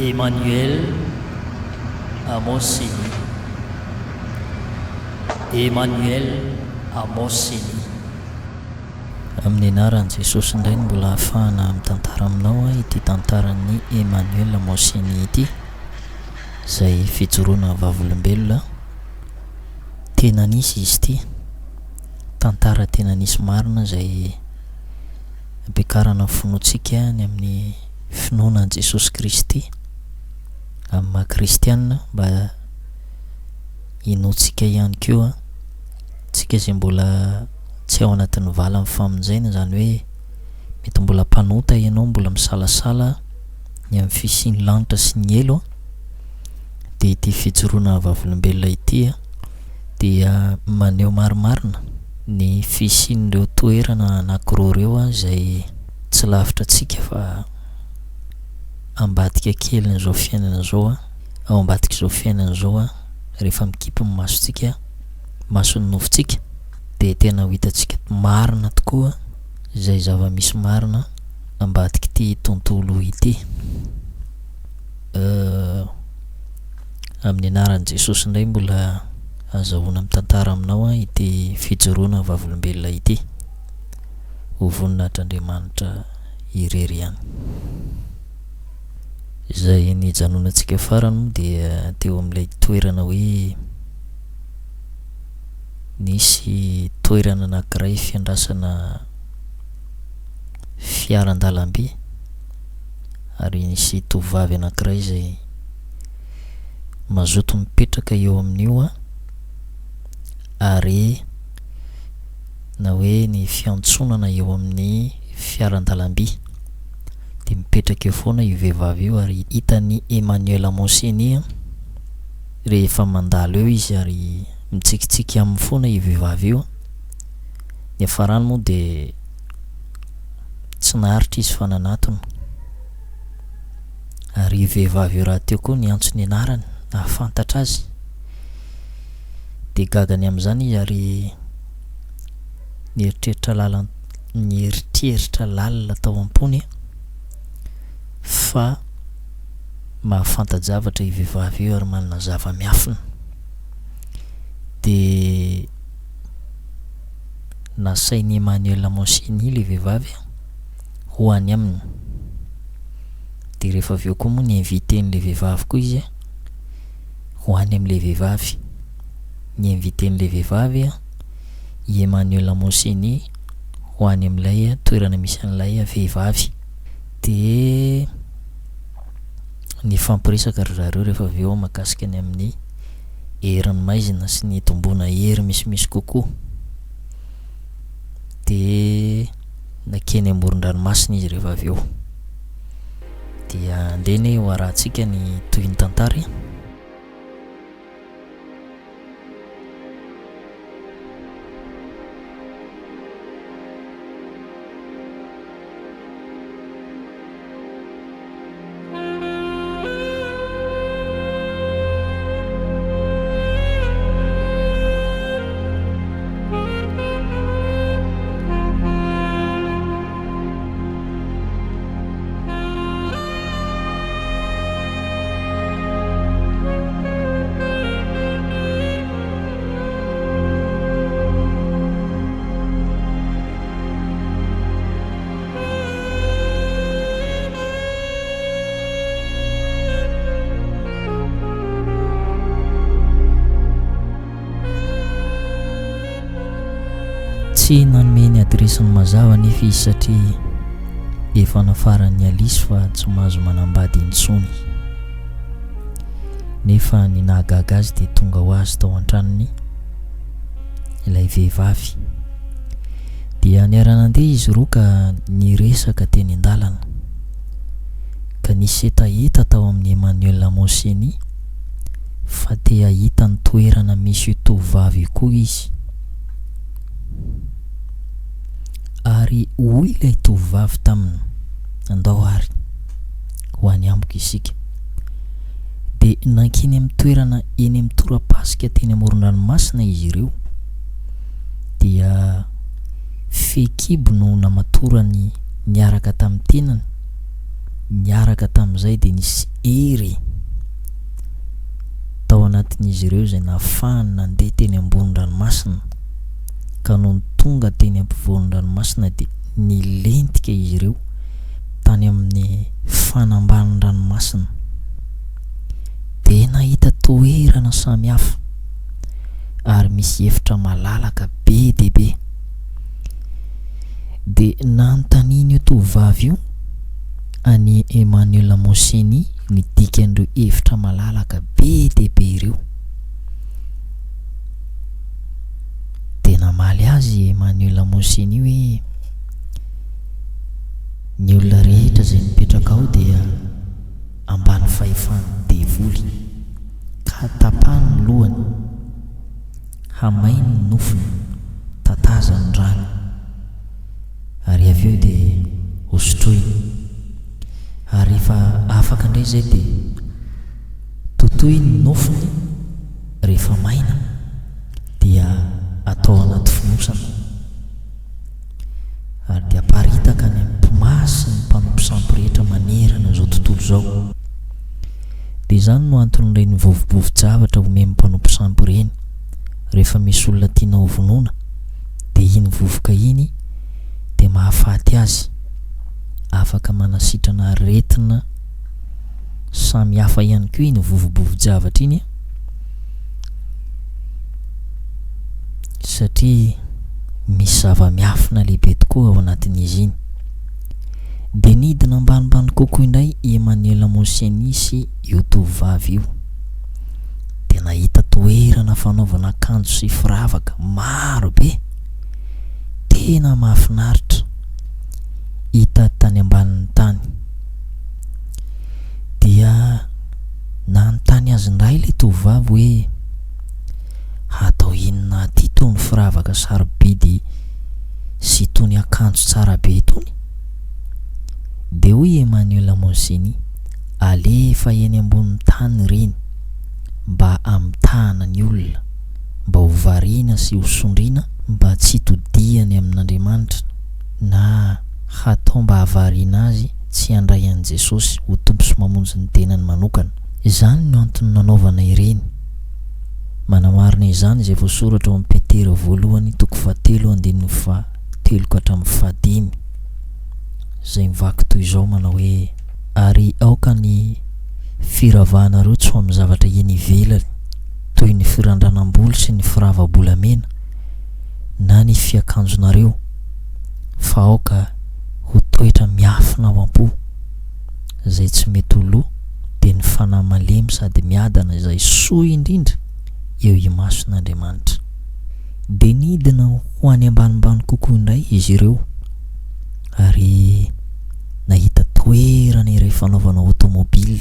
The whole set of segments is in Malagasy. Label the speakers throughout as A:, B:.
A: Emmanuel Amos Eny Emmanuel Amos Eny. Amin'ny anaran'i Jesosy indray no mbola ahafahana mitantara aminao ity tantaran'i Emmanuel Amos Eny ity, izay fijoroana vavolombelona tena nisy izy ity, tantara tena nisy marina izay ampiakarana ny finoantsika ny amin'ny finoana an'i Jesosy Kristy amin'ny maha kristiana mba hinoantsika ihany koa tsika izay mbola tsy ao anatin'ny valan'ny famonjena, izany hoe mety mbola mpanota ianao, mbola misalasala ny amin'ny fisian'ny lanitra sy ny helo, dia ity fijoroana vavolombelona ity dia maneho marimarina ny fisian'ireo toerana anankiroa ireo izay tsy lavitra antsika fa ambadika kelin'izao fiainana izao, ao ambadik'izao fiainana izao rehefa mikipy ny masontsika, mason'ny nofontsika dia tena ho hitantsika marina tokoa izay zava-misy marina ambadik'ity tontolo ity. Amin'ny anaran'i Jesosy indray mbola azahoana mitantara aminao ity fijoroana vavolombelona ity. Ho voninahitr'Andriamanitra irery ihany. Izay nijanonantsika farany moa dia teo amin'ilay toerana hoe nisy toerana anankiray fiandrasana fiaran-dalamby ary nisy tovovavy anankiray izay mazoto mipetraka eo amin'io arrêt na hoe ny fiantsonana eo amin'ny fiaran-dalamby dia mipetraka eo foana io vehivavy io ary hitan'i Emmanuel Monseny rehefa mandalo eo izy ary mitsikitsiky aminy foana io vehivavy io. Niafarany moa dia tsy naharitra izy fa nanatona. Ary io vehivavy io rahateo koa niantso ny anarany, nahafantatra azy. Dia gaga ny amin'izany izy ary nieritreritra lalan- nieritreritra lalina tao am-pony fa mahafanta-javatra io vehivavy io ary manana zava-miafina. Dia nasain'i Emmanuel Monsigny ilay vehivavy ho any aminy. Dia rehefa avy eo koa moa ni-inviter-n'ilay vehivavy koa izy ho any amin'ilay vehivavy. Ni-inviter-n'ilay vehivavy i Emmanuel Monsigny ho any amin'ilay toerana misy an'ilay vehivavy. Dia nifampiresaka ry zareo rehefa avy eo mahakasika ny amin'ny herin'ny maizina sy ny hitomboana hery misimisy kokoa. Dia nankeny amoron-dranomasina izy rehefa avy eo. Dia andeha anie ho arahantsika ny tohin'ny tantara e. Tsy nanome ny adiresiny mazava anefa izy satria efa nafaran'i Alice fa tsy mahazo manambady intsony. Nefa ny nahagaga azy dia tonga ho azy tao an-tranony ilay vehivavy. Dia niara-nandeha izy roa ka niresaka teny an-dalana. Ka nisy hetaheta tao amin'i Emmanuel Moseni fa te hahita ny toerana misy io tovovavy io koa izy. Ary hoy ilay tovovavy taminy, Andao àry, ho any amiko isika. Dia nankeny amin'ny toerana eny amin'ny tora-pasika teny amoron-dranomasina izy ireo. Dia fehikibo no namatorany niaraka tamin'ny tenany. Niaraka tamin'izay dia nisy hery tao anatin'izy ireo izay nahafahany nandeha teny ambony ranomasina, ka nony tonga teny ampovoan'ny ranomasina dia nilentika izy ireo tany amin'ny fanambanin'ny ranomasina. Dia nahita toerana samy hafa ary misy efitra malalaka be dia be. Dia nanontanian'io tovovavy io an'i Emmanuel Moseni ny dikan'ireo efitra malalaka be dia be ireo. Dia namaly azy i Emmanuel Moseni hoe, Ny olona rehetra izay mipetraka ao dia ambany fahefan'ny devoly, ka tapahany ny lohany, hamainy ny nofony, tatazany ny rany, ary avy eo dia hosotroiny. Ary rehefa afaka indray izay dia totoiny ny nofony rehefa maina dia atao anaty fonosana. Ary dia aparitaka any amin'ny mpimasy sy ny mpanompo sampy rehetra manerana izao tontolo izao. Dia izany no anton'ireny vovobovo-javatra omen'ny mpanompo sampy ireny, rehefa misy olona tiana hovonoina, dia iny vovoka iny dia mahafaty azy. Afaka manasitrana aretina samy hafa ihany koa iny vovobovo-javatra iny, satria misy zava-miafina lehibe tokoa ao anatin'izy iny. Dia nidina ambanimbany kokoa indray i Emmanuel Moseni sy io tovovavy io. Dia nahita toerana fanaovana akanjo sy firavaka maro be. Tena mahafinaritra. Hita tany ambanin'ny tany. Dia nanontany azy indray ilay tovovavy hoe, Hatao inona aty itony firavaka sarobidy sy itony akanjo tsara be itony? Dia hoy i Emmanuel Monsini, Alefa eny ambonin'ny tany ireny mba hamitahana ny olona, mba ho variana sy ho sondriana mba tsy hitodihany amin'Andriamanitra na hatao mba hahavariana azy tsy handray an'i Jesosy ho Tompo sy Mamonjy ny tenany manokana. Izany no antony nanaovana ireny. Manamarina izany izay voasoratra ao amin'ny Petera voalohany toko fahatelo andininy fahatelo ka hatramin'ny fahadimy, izay mivaky toy izao manao hoe, Ary aoka ny firavahanareo tsy ho amin'ny zavatra eny ivelany, toy ny firandranam-bolo sy ny firava-bolamena, na ny fiakanjonareo, fa aoka ho toetra miafina ao am-po, izay tsy mety ho lo, dia ny fanahy malemy sady miadana izay soa indrindra eo imason'Andriamanitra. Dia nidina ho any ambanimbany kokoa indray izy ireo, ary nahita toerana iray fanaovana aotomobil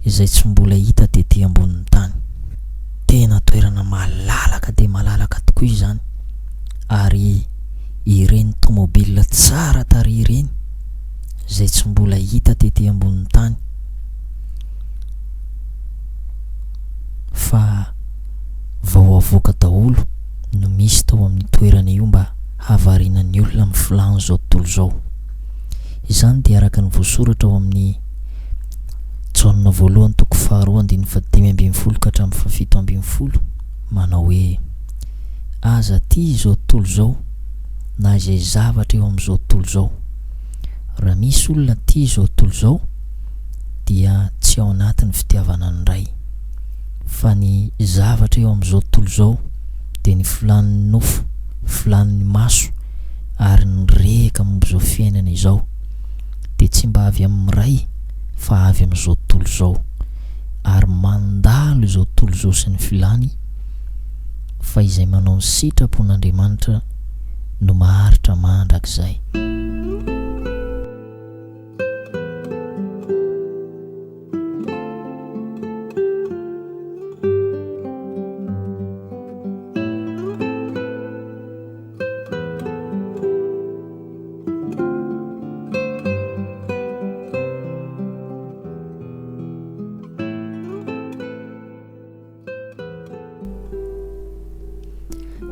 A: izay tsy mbola hita tety ambonin'ny tany. Tena toerana malalaka dia malalaka tokoa izany, ary ireny tomobil tsara tarehy ireny izay tsy mbola hita tety ambonin'ny tany fa vao avoaka daholo no misy tao amin'io toerana io mba hahavariana ny olona amin'ny filàn'izao tontolo izao. Izany dia araka ny voasoratra ao amin'ny Jaona voalohany toko faharoa andininy fahadimy ambinifolo ka hatramin'ny fahafito ambinifolo manao hoe, Aza tia izao tontolo izao na izay zavatra eo amin'izao tontolo izao. Raha misy olona tia izao tontolo izao dia tsy ao anaty ny fitiavana ny Ray. Fa ny zavatra eo amin'izao tontolo izao dia ny filàn'ny nofo, filàn'ny maso ary ny rehaka momba izao fiainana izao dia tsy mba avy amin'ny Ray fa avy amin'izao tontolo izao ary mandalo izao tontolo izao sy ny filàny fa izay manao ny sitrapon'Andriamanitra no maharitra mandrakizay.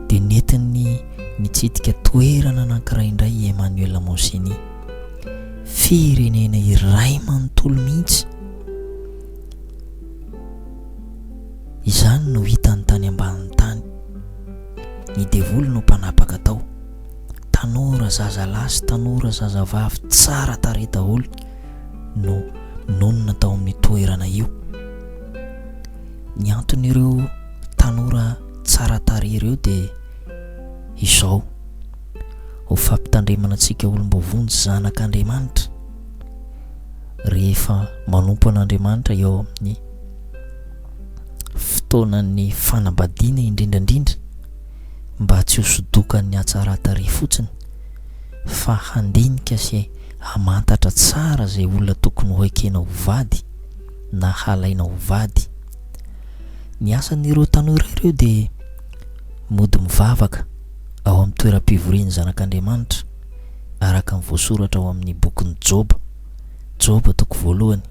A: Dia nentiny nitsidika toerana anankiray indray i Emmanuel Monsini. Firenena iray manontolo mihitsy. Izany no hitany tany ambanin'ny tany. Ny devoly no mpanapaka tao. Tanora zazalahy sy tanora zazavavy tsara tarehy daholo no nonina tao amin'io toerana io. Ny anton'ireo tanora tsara tarehy ireo dia izao, ho fampitandremana antsika olom-boavonjy zanak'Andriamanitra rehefa manompo an'Andriamanitra eo amin'ny fotoanan'ny fanambadiana indrindra indrindra mba tsy ho sodokan'ny hatsaran-tarehy fotsiny fa handinika sy hamantatra tsara izay olona tokony ho ekena ho vady na halaina ho vady. Ny asan'ireo tanora ireo dia mody mivavaka ao amin'ny toeram-pivorian'ny zanak'Andriamanitra, araka ny voasoratra ao amin'ny bokin'i Joba, Joba toko voalohany,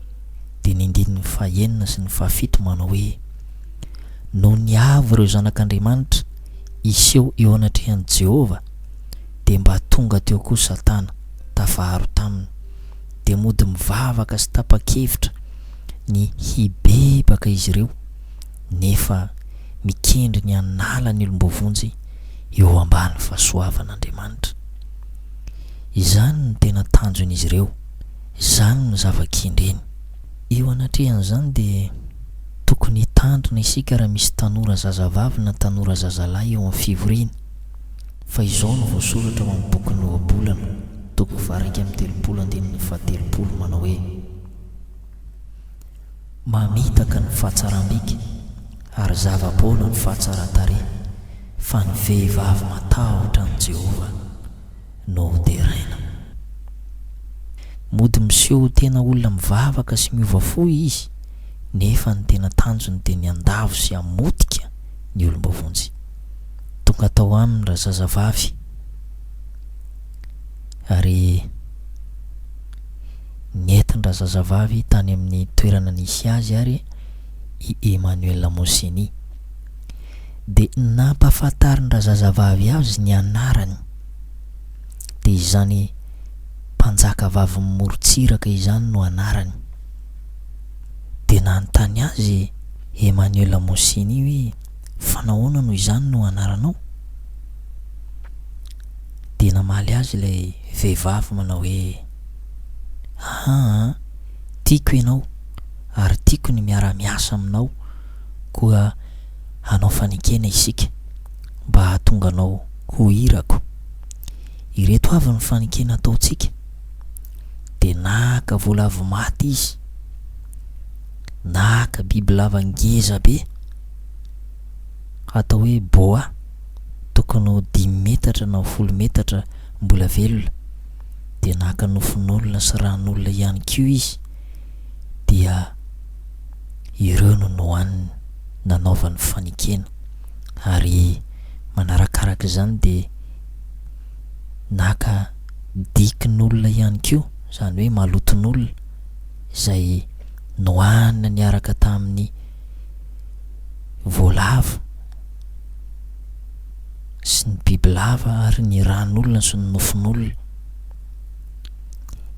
A: dia ny andininy fahenina sy ny fahafito manao hoe, Nony avy ireo zanak'Andriamanitra hiseho eo anatrehan'i Jehovah, dia mba tonga teo koa Satana, tafaharo taminy. Dia mody mivavaka sy tapa-kevitra ny hibebaka izy ireo, nefa mikendry ny hanala ny olom-boavonjy eo ambany fahasoavan'Andriamanitra. Izany no tena tanjon'izy ireo, izany no zava-kendreny. Eo anatrehan'izany dia tokony hitandrina isika raha misy tanora zazavavy na tanora zazalahy eo amin'ny fivoriana, fa izao no voasoratra ao amin'ny bokin'ny Ohabolana, toko faha-31 andininy fahatelopolo, manao hoe, Mamitaka ny fahatsaram-bika ary zava-poana ny fahatsaran-tarehy, fa ny vehivavy matahotra an'i Jehovah no hoderaina. Mody miseho ho tena olona mivavaka sy miova fo izy, nefa ny tena tanjony dia ny handavo sy hamotika ny olom-boavonjy. Tonga tao aminy razazavavy, ary. Nentin-drazazavavy tany amin'ny toerana nisy azy ary i Emmanuel Moseni. Dia nampahafantarin-drazazavavy azy ny anarany. Dia izany mpanjakavavin'ny morontsiraka izany no anarany. Dia nanontany azy Emmanuel Moseni hoe, Fa nahoana no izany no anaranao? Dia namaly azy ilay vehivavy manao hoe, Aa, tiako ianao ary tiako ny miara-miasa aminao, koa hanao fanekena isika mba hahatonga anao ho irako. Ireto avy ny fanekena ataontsika. Dia naka voalavo maty izy, naka bibilava ngeza be atao hoe boa, tokony ho dimy metatra na ho folo metatra mbola velona, dia naka nofon'olona sy ran'olona ihany koa izy, dia ireo no nohaniny nanaovany fanekena, ary manarakaraka izany dia naka dikin'olona ihany koa, izany hoe maloton'olona, izay nohanina niaraka tamin'ny voalavo. sy ny bibilava ary ny ran'olona sy ny nofon'olona.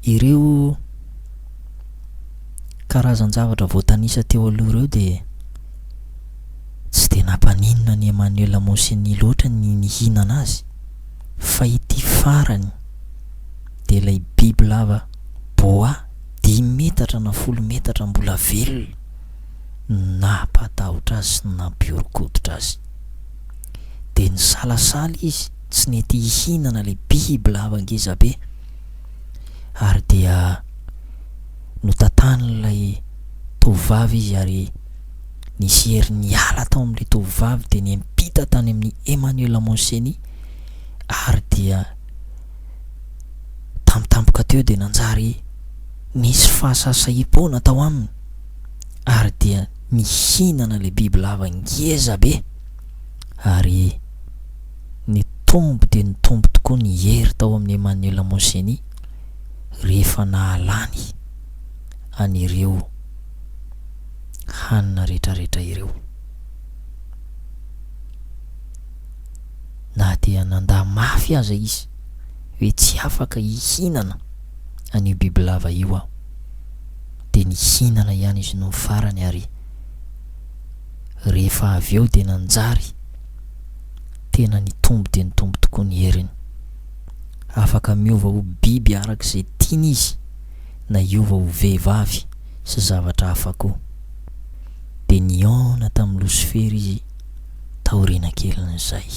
A: Ireo karazan-javatra voatanisa teo aloha ireo dia tsy dia nampaninona an'i Emmanuel Moseni loatra ny nihinana azy fa ity farany dia ilay bibilava boa dimy metatra na folo metatra mbola velona no nampatahotra azy sy nampihoron-koditra azy. Dia nisalasala izy, tsy nety hihinana ilay biby lava ngeza be. Ary dia notantanin'ilay tovovavy izy ary nisy hery niala tao amin'ilay tovovavy dia niampita tany amin'i Emmanuel Monseny ary dia tampotampoka teo dia nanjary nisy fahasahisahiam-poana tao aminy ary dia nihinana ilay bibilava ngeza be ary nitombo dia nitombo tokoa ny hery tao amin'i Emmanuel Moseni rehefa nahalany an'ireo hanina rehetrarehetra ireo. Na dia nandà mafy aza izy hoe tsy afaka hihinana. an'io bibilava io aho. Dia nihinana ihany izy nony farany ary rehefa avy eo dia nanjary tena nitombo dia nitombo tokoa ny heriny. Afaka miova ho biby araka izay tiany izy na hiova ho vehivavy sy zavatra hafa koa. Dia nihaona tamin'i Losifera izy taoriana kelin'izay.